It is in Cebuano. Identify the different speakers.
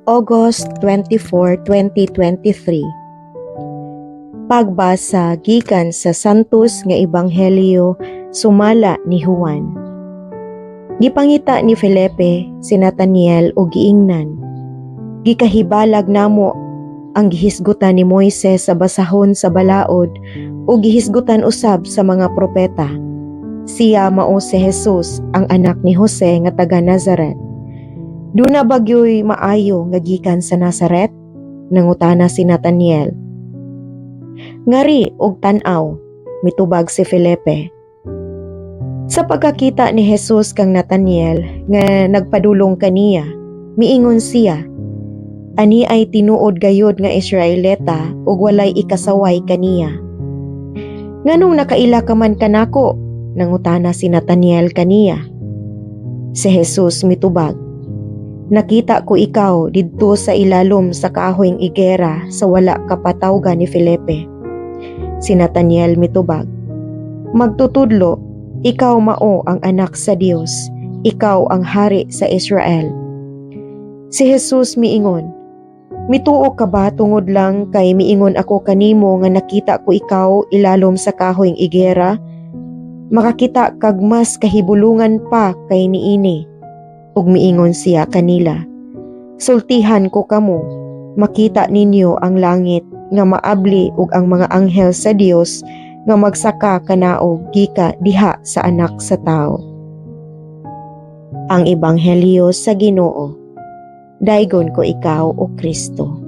Speaker 1: August 24, 2023. Pagbasa gikan sa Santos nga Ebanghelyo sumala ni Juan. Gipangita ni Felipe si Nathaniel ug giingnan, "Gikahibalag namo ang gihisgutan ni Moises sa basahon sa balaod ug gihisgutan usab sa mga propeta. Siya mao si Jesus, ang anak ni Jose nga taga Nazaret. Duna ba gyoy maayo nga gikan sa Nazaret?" Nangutana si Nathaniel. "Ngari og tan-aw," mitubag si Felipe. Sa pagkakita ni Jesus kang Nathaniel nga nagpadulong kaniya, miingon siya, "Ani ay tinuod gayod nga Israelita ug walay ikasaway kaniya." "Nganong nakaila ka man kanako?" nangutana si Nathaniel kaniya. Si Jesus mitubag, "Nakita ko ikaw didto sa ilalom sa kahoyng igera sa wala ka pa tawga ni Felipe." Si Nathaniel mitubag, "Magtutudlo, ikaw mao ang Anak sa Dios, ikaw ang hari sa Israel." Si Jesus miingon, "Mituo ka ba tungod lang kay miingon ako kanimo nga nakita ko ikaw ilalom sa kahoyng igera? Makakita kag mas kahibulungan pa kay niini." Ug miingon siya kanila, "Sultihan ko kamo, makita ninyo ang langit nga maabli ug ang mga anghel sa Dios nga magsaka kanaog gika diha sa Anak sa Tawo." Ang Ebanghelyo sa Ginoo. Daygon ko ikaw, o Kristo.